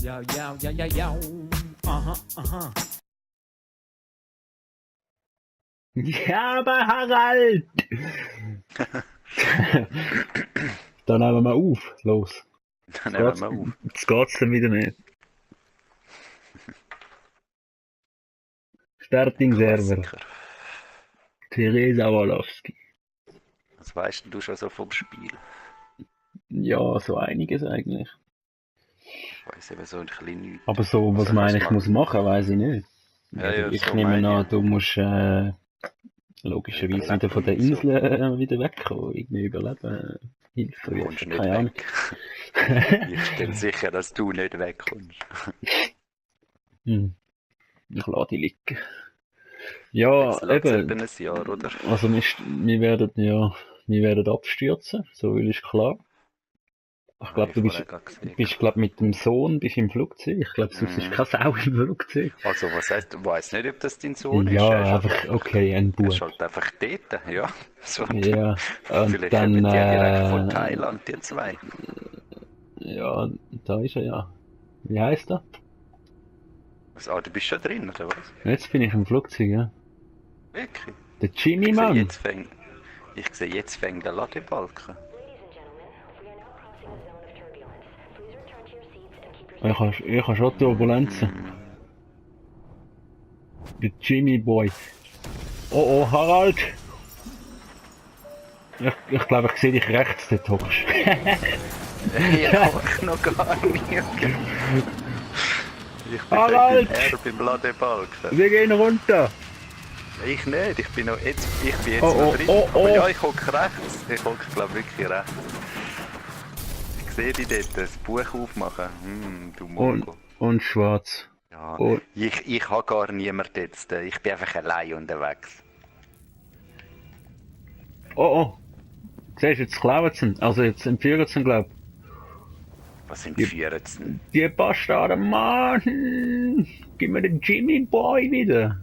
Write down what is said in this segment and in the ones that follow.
Ja, ja, ja, ja, ja. Aha, aha. Ja, aber Harald! Dann nehmen wir auf. Los. Dann nehmen wir auf. Jetzt geht's dann wieder nicht. Starting Server. Klassiker. Theresa Walowski. Was weißt du schon so vom Spiel? Ja, so einiges eigentlich. Ich weiss eben so ein bisschen nichts. Aber so, was Also, man was eigentlich man- muss machen, weiss ich nicht. Ja, ja, Ich so nehme meine an, ich. du musst logischerweise wieder von der Überleben und so. Insel wieder wegkommen. Irgendwie überleben. Hilfe, Du kommst nicht keine Ahnung. weg. Ich stelle sicher, dass du nicht wegkommst. Hm. Ich lasse die liegen. Ja, Jetzt lässt es eben. etwa ein Jahr, oder? Also wir werden abstürzen, so viel ist klar. Ich glaube, du bist mit dem Sohn bist im Flugzeug. Ich glaube, sonst ist keine Sau im Flugzeug. Also, was heisst, du weißt nicht, ob das dein Sohn ist? Ja, Er ist halt einfach, okay, ein Er ist Bub. halt einfach dort, ja. So, Ja, und vielleicht dann, kommen die ja direkt von Thailand, die zwei. ja, da ist er ja. Wie heißt er? Ah, du bist schon drin, oder was? Jetzt bin ich im Flugzeug, ja. Wirklich? Der Jimmy, Ich sehe, Mann. jetzt fängt der Ladebalken. Ich habe schon Turbulenzen. Der Jimmy Boy. Oh, Harald! Ich glaube, ich sehe dich rechts, dort hockst. Ja, ich noch gar nicht. Ich bin Harald! beim Ladebalken. Wir gehen runter! Ich nicht, ich bin jetzt Oh, noch drin. oh, oh, Aber oh. ja, ich hocke rechts. Ich hocke, glaube wirklich rechts. Ich sehe dich dort, das Buch aufmachen. Du Mongo. Und schwarz. Ja, und- ich habe gar niemanden jetzt. Ich bin einfach allein unterwegs. Oh. Siehst du, jetzt klauen sie ihn. Also jetzt entführen sie ihn, glaub ich. Was entführen sie denn? Die Bastarden, Mann! Gib mir den Jimmy Boy wieder!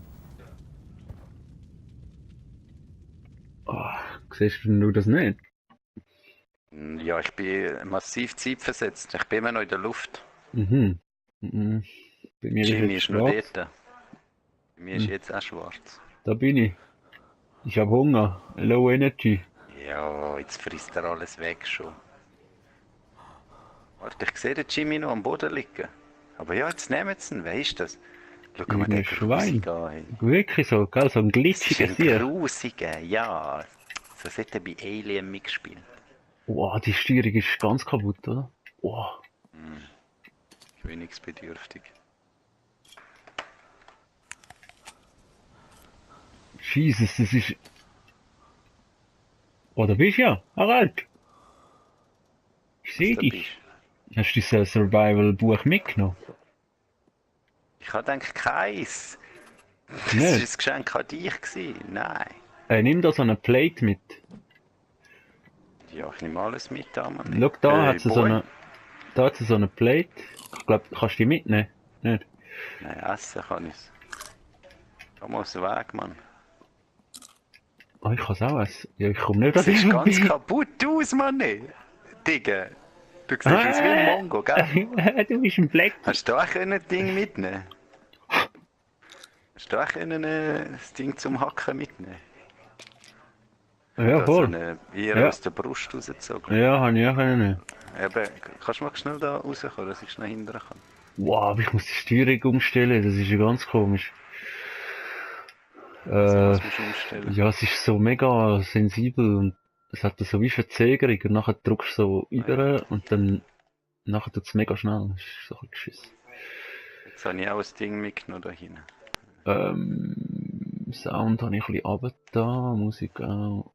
Oh, siehst du das nicht? Ja, ich bin massiv zeitversetzt. Ich bin immer noch in der Luft. Mhm. Bei mir Jimmy ist ist jetzt noch schwarz. dort. Bei mir ist jetzt auch schwarz. Da bin ich. Ich hab Hunger. Low Energy. Ja, jetzt frisst er alles weg schon. Warte, ich sehe den Jimmy noch am Boden liegen. Aber ja, jetzt nehmen sie ihn. Wer ist das? Schau mal Irgendein den Schwein. Grusigen an. Wirklich so, gell? So ein Das ist glitschiger ein Tier. Grusiger, ja. So hat er bei Alien mitgespielt. Wow, die Steuerung ist ganz kaputt, oder? Wow. Königsbedürftig. Jesus, das ist... Oh, da bist du ja. Harald. Ich sehe Was da dich. Hast du dieses Survival-Buch mitgenommen? Ich habe gedacht, keins. Das Nicht? war ein Geschenk an dich. Nein. Nimm da so eine Plate mit. Ja, ich nehme alles mit, Mann. Schau, da hat sie so Boy. eine... Da hat sie so eine Plate. Ich glaube, kannst du die mitnehmen? Nicht? Nein, essen kann ich's. Komm aus dem Weg, Mann. Oh, ich kann es auch essen. Ja, ich komme nicht an Das dich sieht ganz vorbei. kaputt aus, Mann. Digga. Du siehst aus wie ein Mongo, gell? Du bist ein Fleck. Hast du auch ein Ding mitnehmen? Hast du auch das Ding zum Hacken mitnehmen? Ja, Da voll. So eine Bier Ja. aus der Brust rausgezogen. Ja, habe ich auch können. Eben, kannst du mal schnell da rauskommen, dass ich schnell hindern kann? Wow, aber ich muss die Steuerung umstellen, das ist ja ganz komisch. Was musst du umstellen? Ja, es ist so mega sensibel und es hat so wie Verzögerung und nachher drückst du so über und dann nachher tut es mega schnell. Das ist so ein Geschiss. Jetzt habe ich auch ein Ding mitgenommen da hinten. Sound habe ich ein bisschen runter, Musik auch.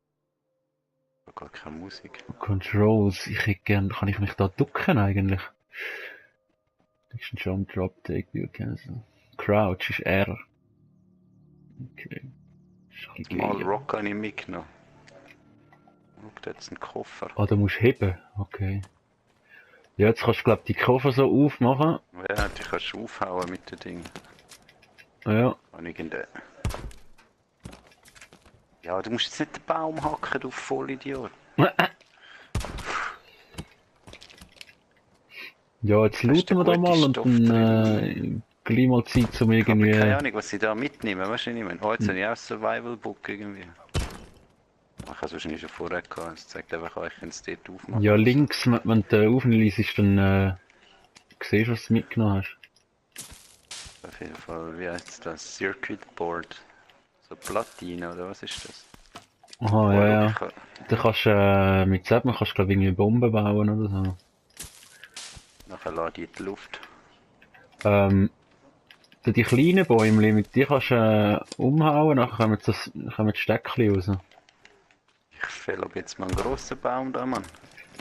Ich habe gar keine Musik. Controls, ich hätte gern, kann ich mich da ducken eigentlich? Action Jump, Drop, Take, View, Cancel. Crouch ist R. Okay. Ist ein bisschen Mal geil. Rock habe ich mitgenommen. Schau, da jetzt ein Koffer. Ah, da musst du heben, okay. Ja, jetzt kannst du glaub die Koffer so aufmachen. Ja, die kannst du aufhauen mit dem Ding. Ja. Kann ich in der... Ja, du musst jetzt nicht den Baum hacken, du Vollidiot. Ja, jetzt Hast du looten wir da gute mal und Stoff dann gleich mal Zeit zum Ich habe keine irgendwie... Ahnung, was sie da mitnehmen. Weißt du, was ich meine? Oh, jetzt habe ich auch ein Survival-Book irgendwie. Ich habe es wahrscheinlich schon vorher gehabt. Es zeigt einfach euch, wenn es dort aufmachen. Ja, links, wenn du aufliest, dann siehst du, was du mitgenommen hast. Auf jeden Fall, wie heißt das? Circuit Board. So Platine oder was ist das? Aha, Oh, ja, schau, ja. ich kann- Da kannst mit Zepman kannst du, glaube ich, irgendwie Bomben bauen oder so. Nachher lade ich in die Luft. Die kleinen Bäume, mit die kannst du umhauen, nachher kommen die Steckchen raus. Ich fälle jetzt mal einen grossen Baum da, Mann.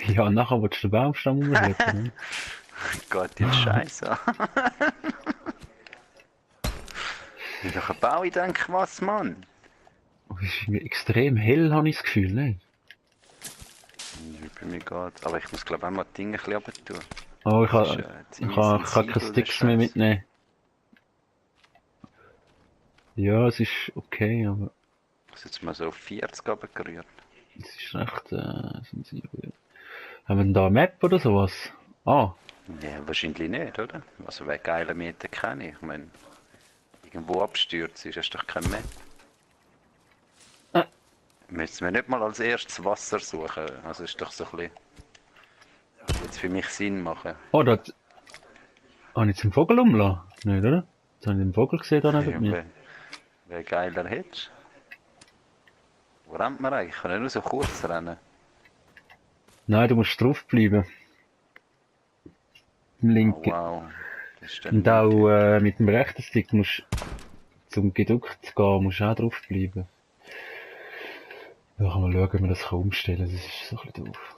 Ja, und nachher willst du den Baumstamm umschleppen, ne? Geht den Scheiß an. Wie doch ein Bau, ich denke, was, Mann? Oh, es ist mir extrem hell, habe ich das Gefühl, ne? Wie bei mir geht. Aber ich muss, glaube ich, auch mal die Dinge ein bisschen runter tun. Oh, ich Das ist, kann ziemlich keine sensibel, der Sticks mehr Scheiß. mitnehmen. Ja, es ist okay, aber Ich muss jetzt mal so auf 40 runtergerührt. es ist recht sensibel. Haben wir denn da eine Map oder sowas? Ah, Ja, wahrscheinlich nicht, oder? Also, wer geile Meter kenne ich. Ich meine, irgendwo abstürzt ist, hast du doch kein Map. Äh. Müssen wir nicht mal als erstes Wasser suchen? Also, ist doch so ein bisschen. Jetzt für mich Sinn machen. oh, da habe ich jetzt einen Vogel umgelassen? Nicht, oder? Jetzt habe ich den Vogel gesehen da neben Ja, mir. wer geiler hättest. Wo rennt man eigentlich? Kann ich nur so kurz rennen? Nein, du musst drauf bleiben. Im Oh, linken. wow. Das ist dann Und auch mit dem rechten Stick musst zum geduckt zu gehen, musst du auch drauf bleiben. Da kann man schauen, ob man das umstellen kann. Das ist so ein bisschen doof.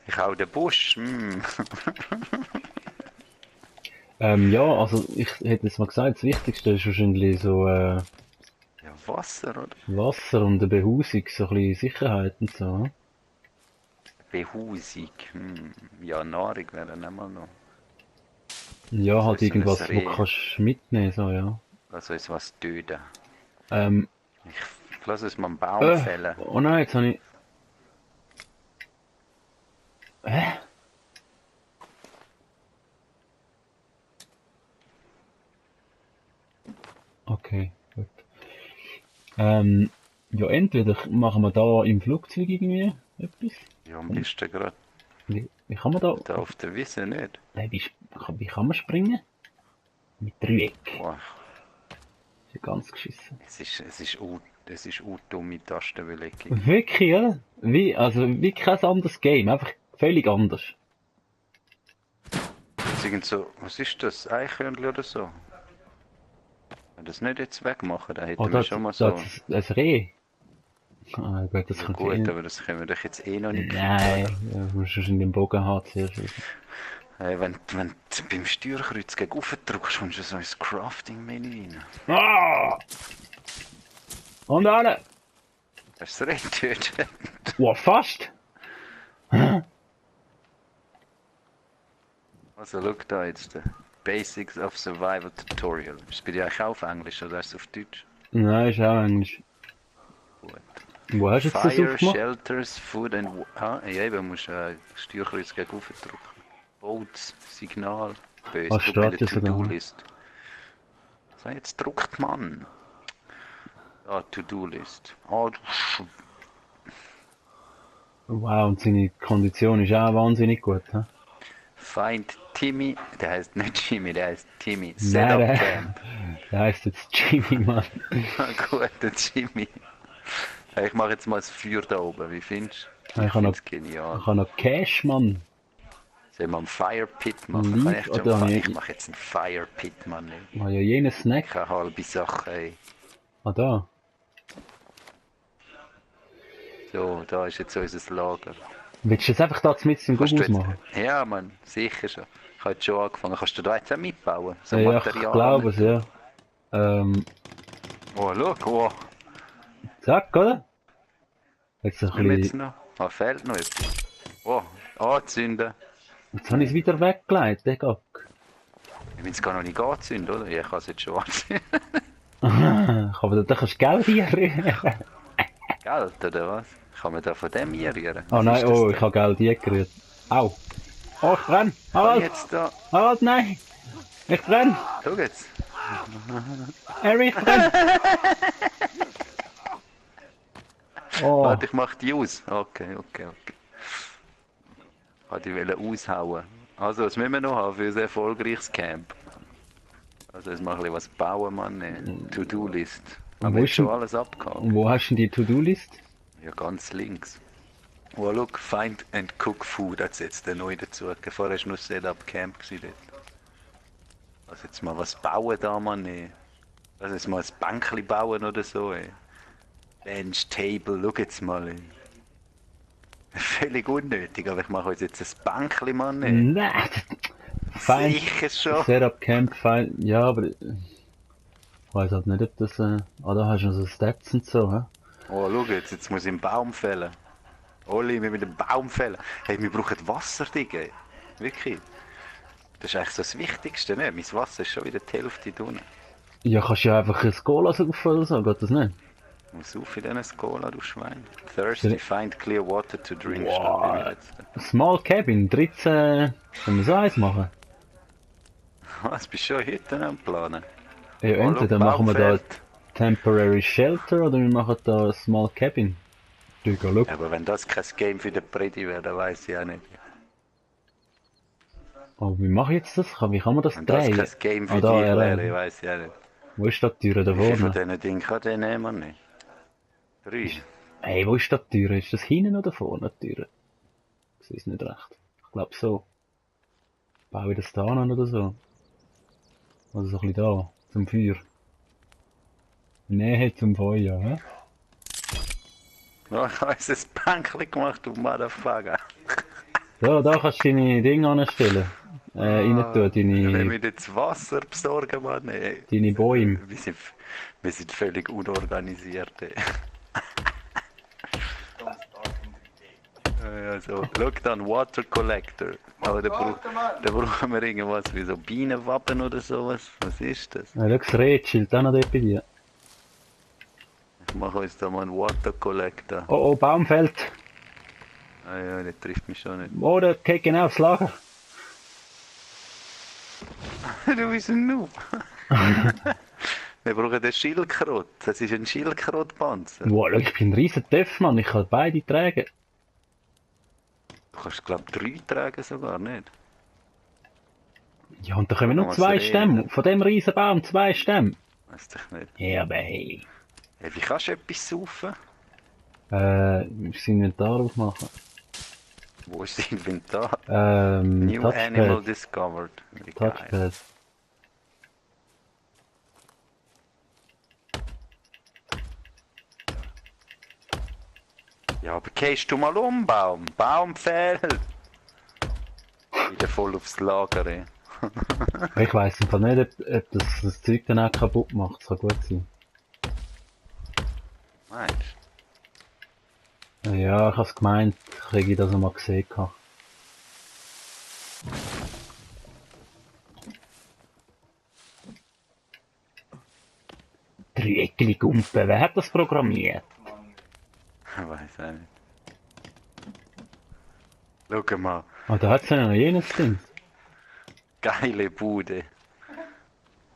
Ich hau den Busch. Ja, also ich hätte jetzt mal gesagt, das Wichtigste ist wahrscheinlich so Ja, Wasser, oder? Wasser und eine Behausung, so ein bisschen Sicherheit und so. Hm? Behausung. Ja, Nahrung wäre dann auch mal noch. Ja, So halt ist so ein irgendwas, wo Reh. du kannst mitnehmen, so, ja. Also ist was töten. Ähm, Ich lass uns mal einen Baum fällen. oh nein, jetzt habe ich... Hä? Okay, gut. Ja, entweder machen wir da im Flugzeug irgendwie etwas. Ja, am besten gerade Wie kann man da... da auf der Wiese nicht. Nein, wie kann man springen? Mit Dreieck. Boah, Ist ja ganz geschissen. es ist dumme Tastenbelegung. Wirklich, ja? Wie kein anderes Game, einfach völlig anders. Was ist das? Eichhörnchen oder so? Wenn das nicht jetzt wegmachen, dann hätten Oh, wir das, schon mal so. das Reh. Ah, gut, das Ja, könnte gut, ich aber das können wir doch jetzt eh noch nicht Nein, kriegen, ja, du musst in den Bogen haben zuerst. wenn du beim Steuerkreuz gegen oben drückst, kommst du so ins Crafting-Menü rein. Ah! Und alle! Hast du das Reh getötet? Wow, fast! Also, schau da jetzt. Basics of Survival Tutorial. Ist es bei dir eigentlich auch auf Englisch oder ist es auf Deutsch? Nein, ist auch Englisch. Gut. Wo hast du jetzt das Fire, aufgemacht? Shelters, Food and... Ja, eben, musst Steuerkreuz gegen oben drücken. Boats, Signal, böse. Ah, Schau bei der steht ja sogar. To-Do-List. So, jetzt druckt man. Ah, To-Do-List. Ah, du Wow, und seine Kondition ist auch wahnsinnig gut. He? Find Timmy, der heißt nicht Jimmy, der heißt Timmy. Nein, Setup der, Camp. der heisst jetzt Jimmy, Mann. Gut, der Jimmy. Hey, ich mache jetzt mal das Feuer da oben, wie findest du? Ich habe noch, Genial. ich habe noch Cash, Mann. Sollen wir einen Fire Pit machen? Lieb, Kann ich, oder schon nicht? ich mache jetzt einen Fire Pit, Mann. Ey. Ich habe ja jenen Snack. Keine halbe Sache, ey. Ah, da. So, da ist jetzt unser Lager. Willst du jetzt einfach da mit dem Kannst du Google machen? Ja, Mann, sicher schon. Ich habe jetzt schon angefangen. Kannst du da jetzt auch mitbauen? So Ja, ich Material. glaube es, ja. Oh, schau, oh. Zack, oder? Jetzt ein Nimm jetzt bisschen... noch. Ah, fehlt noch etwas. Oh, anzünden. Jetzt habe ich es wieder weggelegt, der Gag. Ich will es gar noch nicht anzünden, oder? Ja, ich kann es jetzt schon anzünden. Aber da kannst du Geld hier. Geld, oder was? Ich Kann man da von dem einrühren? Oh Was nein, ist das oh, denn? ich habe Geld eingerührt. Au! Oh, ich brenne! Kann Harald! ich jetzt da... Harald, nein! Ich brenne! Schau jetzt. Harry, ich brenne! Oh, Warte, ich mach die aus. Okay. Ich wollte die aushauen. Also, was müssen wir noch haben für ein erfolgreiches Camp? Also, jetzt mal ein bisschen was bauen, Mann. To-Do-List. Und Haben wo wir ist jetzt schon denn- alles abgehakt? und wo hast du denn die To-Do-List? Ja, ganz links. Oh, look, find and cook food, hat jetzt der neu dazu. Vorher war nur Setup Camp dort. Also jetzt mal was bauen da, Mann. Also jetzt mal ein Bänkli bauen oder so, ey. Bench, Table, schau jetzt mal, ey. Völlig unnötig, aber ich mache uns jetzt ein Bänkli, Mann, ey. Nein! Fein. Sicher schon. Setup Camp, fein. Ja, aber ich weiß halt nicht, ob das. Ah, da hast du noch so Stats und so, hä? Oh, schau jetzt muss ich einen Baum fällen. Olli, wir müssen einen Baum fällen. Hey, wir brauchen Wasser, Digga. Wirklich. Das ist eigentlich so das Wichtigste, ne? Mein Wasser ist schon wieder die Hälfte drin. Ja, kannst du ja einfach ein Cola saufen oder so, geht das nicht? Ich muss auf in diesen Skola, du Schwein. Thirsty, find clear water to drink. Wow. Steht bei mir jetzt. Small Cabin, 13. Können wir so eins machen? Was, bist du schon heute am Planen? Ja, Oh, entweder schau, machen wir da Baumfeld. Temporary Shelter oder wir machen da Small Cabin. Digga, look. Aber wenn das kein Game für den Predi wäre, dann weiß ich auch nicht. Oh, wie mache ich jetzt das? Wie kann man das Wenn das drehen? kein Game für Ah, da, dich ja, wäre, weiß ich auch nicht. Wo ist da die Tür da Wie viel von vorne? diesen Dingen kann der nehmen? Nicht? 3. Hey, wo ist da die Tür? Ist das hinten oder vorne die Tür? Ich sehe es nicht recht. Ich glaube so. Baue ich das da an oder so? Also so ein bisschen da, zum Feuer. Nähe zum Feuer, hä? Ja, ich habe ein Bänkchen gemacht, du Motherfucker. So, da kannst du deine Dinge anstellen. Rein tun, Wenn deine, wir jetzt Wasser besorgen, Mann, ey. deine Bäume. Wir sind völlig unorganisiert, ey. Ja, so. Schau dann, Water Collector. Aber da brauchen wir irgendwas wie so Bienenwappen oder sowas. Was ist das? Ja, schau, das Rätsel, da noch dort bei dir. Ich mache uns da mal einen Water Collector. Oh, oh, Baumfeld. Ah ja, der trifft mich schon nicht. Oh, der geht genau aufs Lager. Du bist ein Noob. Wir brauchen den Schildkrot. Das ist ein Schildkrotpanzer. Wow, schau, ich bin ein riesen Töff, Mann. Ich kann beide tragen. Du kannst, glaube ich, 3 tragen sogar, nicht? Ja, und da kommen nur Was 2 reden? Stämme. Von dem riesen Baum 2 Stämme. Weiß ich nicht. Ja, aber hey. Hey, wie kannst du etwas saufen? Das Inventar aufmachen. Wo ist das Inventar? New Touchpad. Animal Discovered. Wie geil. Touchpad. Ja, aber gehst du mal um, Baum? Baum fällt! Wieder voll aufs Lager, ey. Ich weiss im Fall nicht, ob das Zeug dann auch kaputt macht. Das kann gut sein. Meinst Ja, ich hab's gemeint. Kriege ich das einmal gesehen. Dreieckige Gumpe, wer hat das programmiert? du? Weiß auch nicht. Schau mal, Ah, da hat's ja noch jenes Ding. geile Bude.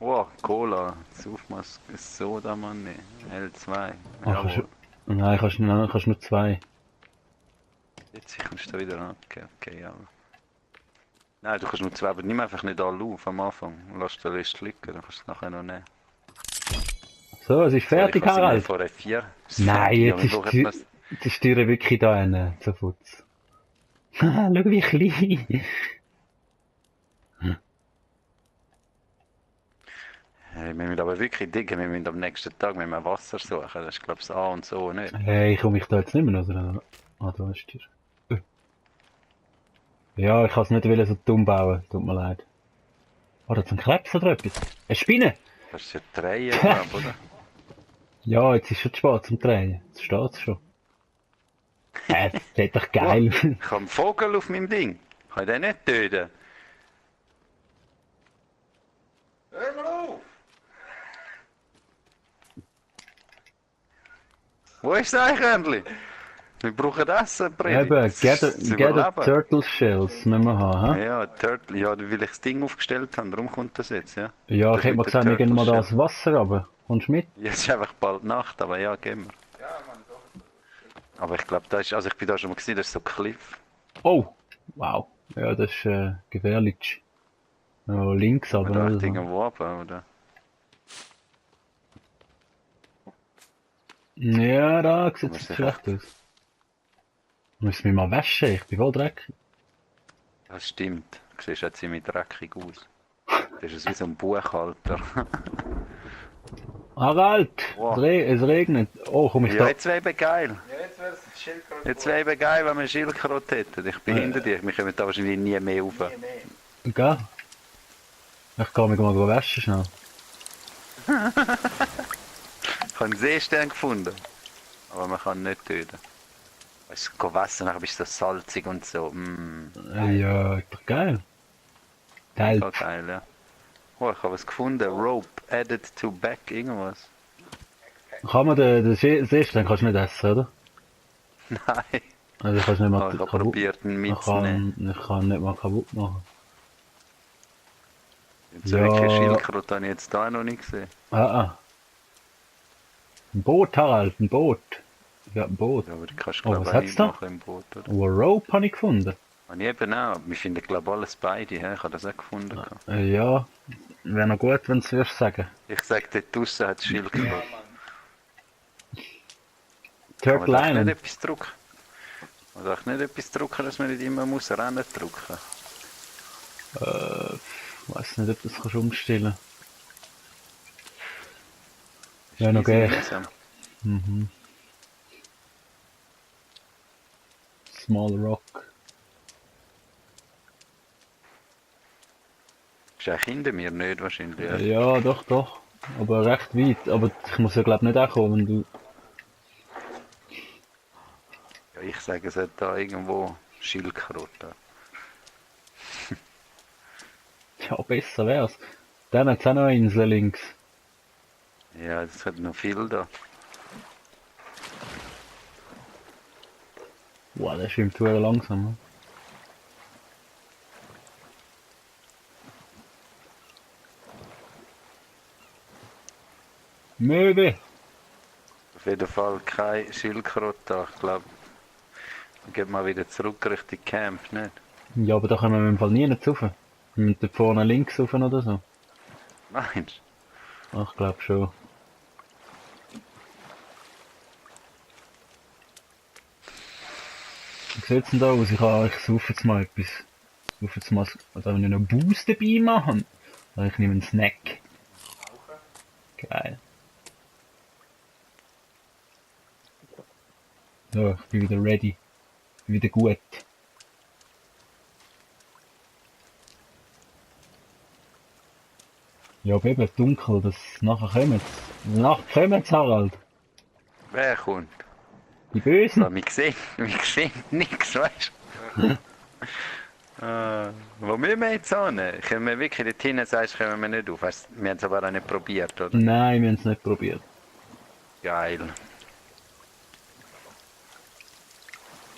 Wow, Cola, Saufmaske, Soda, Mann, nee. L2. Ach, Jawohl. Nein, kannst nur 2. Jetzt kommst du wieder an. Okay, ja. Nein, du kannst nur 2, aber nimm einfach nicht alle auf am Anfang. Lass den Rest liegen, dann kannst du es nachher noch nehmen. So, es ist fertig, Harald. Vor 4. Nein, jetzt ist die Tür wirklich da zu Futz. Haha, schau wie klein. Hey, wir müssen aber wirklich diggen, wir müssen am nächsten Tag Wasser suchen. Das ist, glaube ich, das A und so nicht. Hey, komme ich da jetzt nicht mehr oder? Ah, da ist die Tür. Ja, ich kann es nicht so dumm bauen, tut mir leid. Oh, da ist ein Krebs oder etwas. Eine Spinne! Das ist ja drehen, glaube ich, oder? Ja, jetzt ist schon zu spät zum Drehen. Jetzt steht es schon. Das ist doch geil. Ich habe einen Vogel auf meinem Ding. Kann ich den nicht töten? Hör mal auf! Wo ist das Eichhörnchen? Wir brauchen Essen, Brady. Eben, gather Überleben. Turtle Shells müssen wir haben, hä? Ja, Turtle, ja, weil ich das Ding aufgestellt habe, darum kommt das jetzt, ja. Ja, Das ich hätte mit mal der gesagt, wir gehen mal da Turtle das Wasser runter. Kommst du mit? Jetzt ist einfach bald Nacht, aber ja, gehen wir. Aber ich glaube, da ist, also ich bin da schon mal gesehen, das ist so Cliff. Oh! Wow. Ja, das ist gefährlich. Ja, links aber, Oder oder echt so. irgendwo runter, oder? Ja, da sieht Aber es sicher. schlecht aus. Ich muss mich mal waschen, ich bin voll dreckig. Das stimmt. Du siehst auch ziemlich dreckig aus. Das ist wie so ein Buchhalter. Harald! Wow. Es regnet. Oh, komm ich Ja, da. jetzt wäre eben geil. Ja, jetzt wäre es Schildkröte. Jetzt wäre eben geil, wenn wir Schildkröte hätten. Ich bin hinter dir. Wir kommen da wahrscheinlich nie mehr rauf. Gell? Ich kann mich mal waschen schnell. Ich habe einen Seestern gefunden. Aber man kann ihn nicht töten. Weißt du, waschen, dann bist du so salzig und so. Ja, ist doch geil. Ja, Geil. geil, ja. Oh, ich habe was gefunden. Rope added to back irgendwas. Kann man den Seestern kannst du nicht essen, oder? Nein. Also kannst du nicht mal Oh, ich habe probiert, ihn Ich mitzunehmen. kann nicht mal kaputt machen. So Ja. wirklich Schildkröte habe ich jetzt da noch nicht gesehen. Ah. Ein Boot, Harald, ein Boot. Ja, ein Boot. Ja, aber du kannst Oh, glaube was ich hat's nicht da? machen im Boot, oder? Oh, ein Rope habe ich gefunden. Und ich eben auch. Wir finden glaube ich alles beide. He? Ich habe das auch gefunden. gehabt. Ja, wäre noch gut, wenn du es würdest sagen. Ich sage, dort draussen hat es Schildkröte. Kann Turtle man da nicht Island. etwas drucken? Man darf nicht etwas drucken, dass man nicht immer muss Rennen drucken. Ich weiß nicht, ob du das kannst umstellen. Ist Ja, noch easy geil. mühsam. Mhm. Small Rock. Ist eigentlich hinter mir nicht wahrscheinlich. Ja. Ja, doch. Aber recht weit. Aber ich muss ja glaube nicht auch kommen, wenn du... Ja, ich sage, es hat da irgendwo Schildkröte. Ja, besser wär's. Dann hat's auch noch eine Insel links. Ja, es hat noch viel da. Wow, der schwimmt sehr langsam. Ne? Möwe! Auf jeden Fall keine Schildkröte da. Ich glaube, dann geht mal wieder zurück Richtung Camp, nicht? Ja, aber da können wir im Fall nie nicht rauf. Wir müssen da vorne links rauf oder so. Meinst Ach, ich glaube schon. Wie sieht's denn da aus? Ich suche jetzt mal etwas. Ich suche jetzt mal, also wenn wir noch Boost dabei machen. Also ich nehme einen Snack. Geil. So, ich bin wieder ready. Ich bin wieder gut. Ja, aber eben dunkel, das nachher kommt. Nacht kommt, Harald. Wer kommt? Die Bösen. Ja, wir sehen nichts, weißt du? Wo müssen wir jetzt hin? Können wir wirklich dort hinten, sagst du, kommen wir nicht auf? Weißt, wir haben es aber auch nicht probiert, oder? Nein, wir haben es nicht probiert. Geil.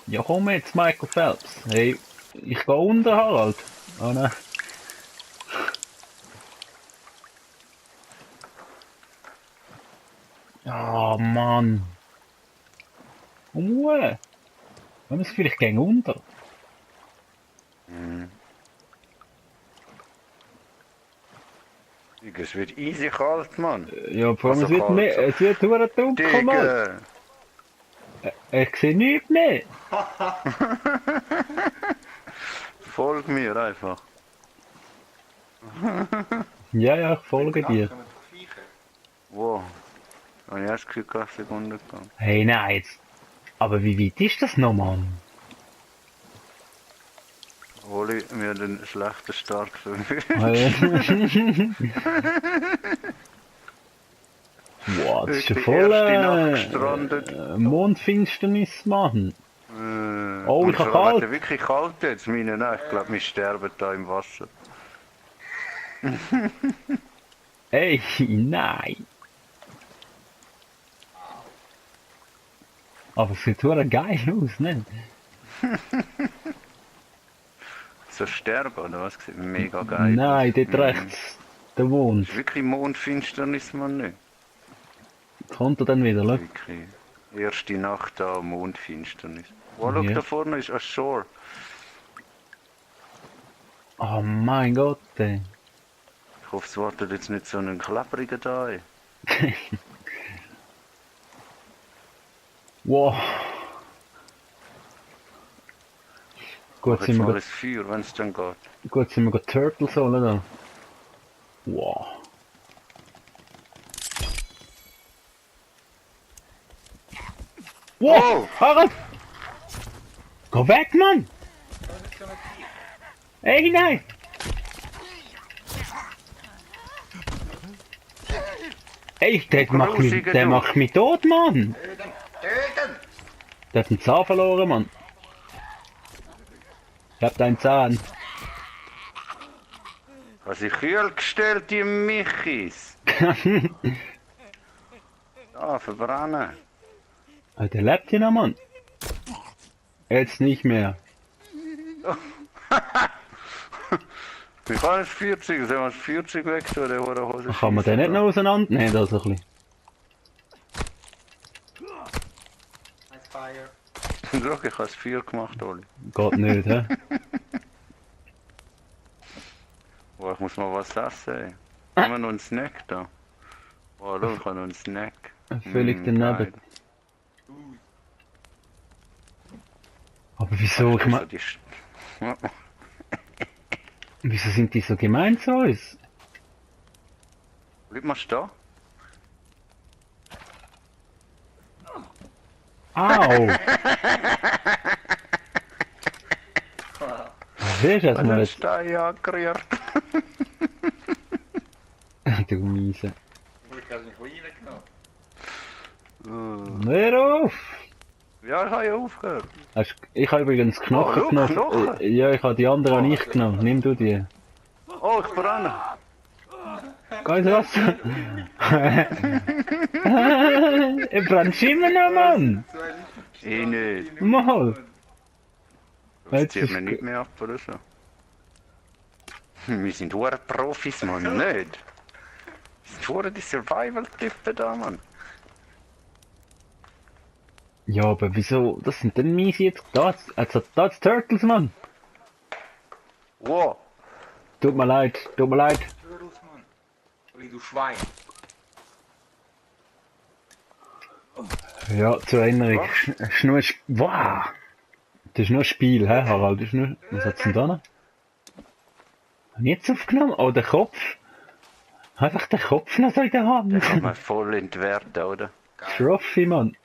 Ja, komm jetzt, Michael Phelps. Hey, ich gehe unter, Harald. Oh nein. Ah, Mann. Oh, wir haben das Gefühl, ich gehe unter. Es wird easy kalt, Mann. Ja, vor allem, Also es wird kalt, mehr, so. es wird verdammt dunkel, Mann. Digga! Ich sehe nichts mehr. Folg mir einfach. Ja, ich folge dir. Wow. Und ich habe das Gefühl, ich habe Sekunden gegangen. Hey, nein, jetzt. Aber wie weit ist das noch, Mann? Oli, wir haben einen schlechten Start für Wow, das ist ja Die voll erste Nacht gestrandet. Mondfinsternis, Mann. Oh, ich habe kalt. kalt. Wirklich kalt jetzt, meine Nacht. Ich glaube, wir sterben da im Wasser. Ey, nein. Aber es sieht verdammt geil aus, ne? So sterben, oder was? Sieht mega geil Nein, aus. dort rechts. Der Mond. Ist wirklich Mondfinsternis, man nicht. Kommt er dann wieder, schau. Wirklich. Erste Nacht da, Mondfinsternis. Oh, schau, Ja. da vorne ist Ashore. Oh mein Gott, ey. Ich hoffe, es wartet jetzt nicht so einen klebrigen da. Ey. Wow. Gut, Mach sind jetzt wir mal ein Feuer, wenn es dann geht. gut, sind wir Turtles holen da. Wow. Wow! Oh! Harald! Geh weg, Mann! Ey, nein! Ey, der macht mich tot, Mann! Töten! Der hat einen Zahn verloren, Mann. Ich hab deinen Zahn. Hast du kühl gestellt, die Michis? Ah, verbrennen. Ah, der lebt hier noch, Mann. Jetzt nicht mehr. Wie kann das 40? Sollen wir das 40 weg tun, der Hose? Kann man den nicht noch auseinandernehmen, da so ein bisschen? Schau, ich habe es 4 gemacht, Oli. Geht nicht, hä? Oh, ich muss mal was essen, ey. Haben wir noch einen Snack da? Oh, schau, ich habe noch einen Snack. Völlig daneben. geil. Aber wieso, ich mein, Also die wieso sind die so gemein zu uns? Bleib mal stehen. Au! Siehst du das Was mal hast du da angerührt? Du Miese. Ich habe nicht reingenommen. Hör auf! Ja, ich habe ja aufgehört. Ich habe übrigens Knochen Oh, genommen. Knochen? Ja, ich habe die anderen nicht genommen. Nimm du die. Oh, ich brenne. Geh ins Wasser. Ich brennst immer noch, Mann! Ich nicht. Mal! Das Jetzt zieht ist mir nicht mehr ab oder so. Wir sind hure Profis, Mann, nicht? Wir sind hure die Survival-Typen da, Mann. Ja, aber wieso? Das sind denn miese jetzt da. Also da ist Turtles, Mann. Wow. Tut mir leid, tut mir leid. Turtles, Mann. Oli, du Schwein. Ja, zur Erinnerung. Ist nur ein wow! Das ist nur ein Spiel, hä, Harald? Das ist nur... Was hat's denn da noch? Hab ich jetzt aufgenommen? Oh, der Kopf. Einfach der Kopf noch so in der Hand. Den kann man voll entwerten, oder? Trophy, Mann.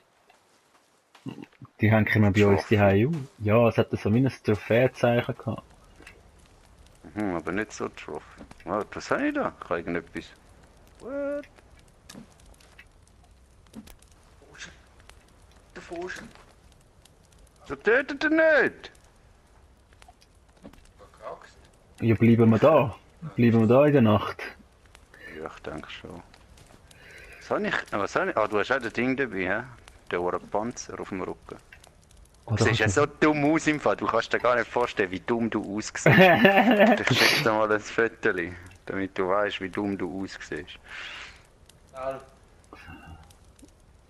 Die hängen immer bei uns die Hause. Ja, es hat so wie ein Trophäezeichen gehabt. Aber nicht so Trophy. Oh, was habe ich da? Ich habe irgendetwas. What? Der Forschen. So tötet er nicht! Verkraxt. Ja, bleiben wir da. Bleiben wir da in der Nacht. Ja, ich denke schon. Was habe ich? Ah, du hast auch das Ding dabei, hä? Der hohe Panzer auf dem Rücken. Du Oder siehst ja hast so dumm aus im Fall. Du kannst dir gar nicht vorstellen, wie dumm du aussiehst. Ich schick dir mal ein Foto, damit du weißt, wie dumm du aussiehst.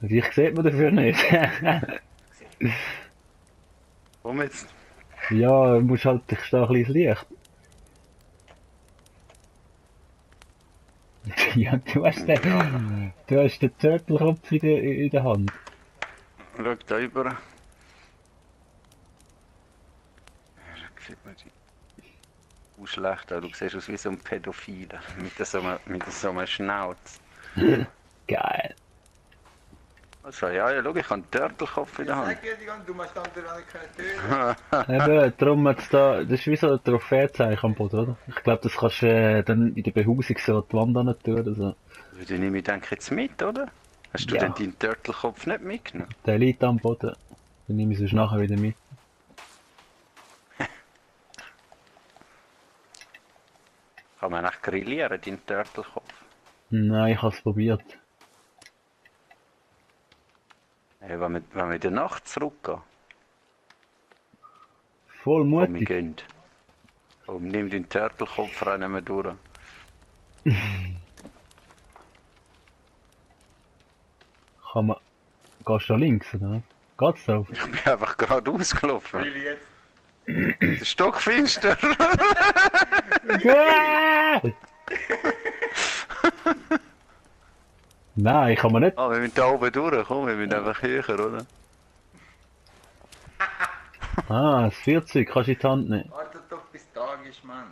Dich sieht man dafür nicht. Komm jetzt. Ja, du musst halt, ich stehe ein bisschen ins Licht. Ja, du hast den Turtelkopf in der Hand. Schau da über. Ja, da sieht man die. Schlecht, du siehst aus wie so ein Pädophiler. Mit so einem Schnauz. Geil. Also, ja, schau, ich habe einen Turtelkopf in der Hand. Sag dir die ganze, du musst dann keine töten. Eben, darum hat's da, das ist wie so ein Trophäezeichen am Boden, oder? Ich glaube, das kannst du dann in der Behausung so an die Wand an tun oder so. Den nehme ich denke jetzt mit, oder? Hast du Ja. denn deinen Turtelkopf nicht mitgenommen? Der liegt am Boden. Dann nehme ich es nachher wieder mit. Kann man echt grillieren, deinen Turtelkopf? Nein, ich habe es probiert. Hey, wenn wir in der Nacht zurückgehen, Voll wo wir mutig. gehen. Und nimm den Turtelkopf rein, nehmen wir durch. Kann man... Gehst du da links, oder was? Geht's da? Ich bin einfach gerade ausgelaufen. Will ich jetzt? Der Stockfinster. Nein, kann man nicht. Ah, wir müssen da oben durch, komm, wir müssen einfach höher, oder? Ah, das 40 kannst du in die Hand nehmen. Warte doch bis Tag ist, Mann.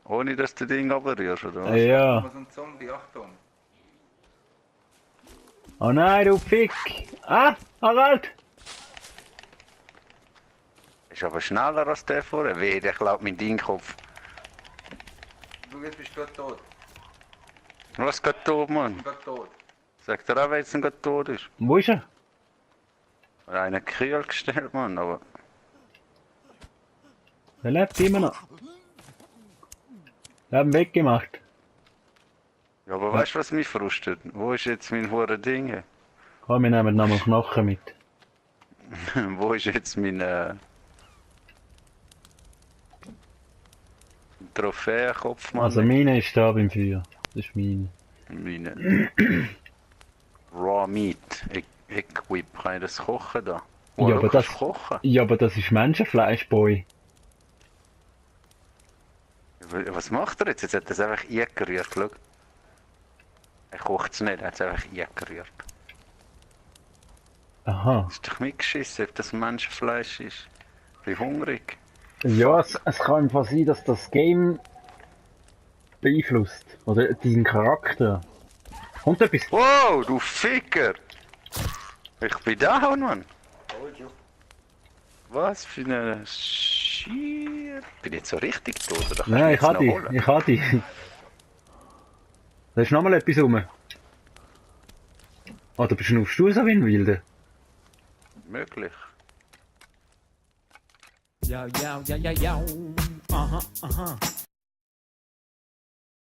Ohne dass du das Ding abrührst, oder was? Ja. Was ein Zombie, Achtung. Oh nein, du Fick! Ah, Harald! Ist aber schneller als der vorher. Weh, der klaut meinen Dingkopf. Du jetzt bist du tot. Was geht tot, Mann? Ich bin tot. Sagt er auch, wenn es gerade tot ist? Wo ist er? Einer Kühl gestellt, Mann, aber... Er lebt immer noch. Wir haben ihn weggemacht. Ja, aber weißt du, was mich frustet? Wo ist jetzt mein hure Ding? Komm, wir nehmen nochmal Knochen mit. Wo ist jetzt mein Trophäenkopf, Mann? Also meine ist da beim Feuer. Das ist meine. Meine Raw Meat Equip. Kann ich das kochen da? Oh, Ja, schau, aber kannst das- du kochen? Ja, aber das ist Menschenfleisch, Boy. Was macht er jetzt? Jetzt hat er es einfach eingerührt, schau. Er kocht es nicht, er hat es einfach eingerührt. Aha. Das ist doch mitgeschissen, ob das Menschenfleisch ist. Ich bin hungrig. Ja, es kann einfach sein, dass das Game beeinflusst. Oder deinen Charakter. Kommt etwas? Wow, du Ficker! Ich bin down, Mann! Told you. Was für eine Schier. Bin ich jetzt so richtig tot, oder? Kannst du Nein, mich ich jetzt hab noch dich. holen? Ich hab dich. Da ist nochmal etwas rum. Oder beschnuffst du so wie ein Wilder? Möglich. Yo, yo, yo, yo, yo. Uh-huh, uh-huh.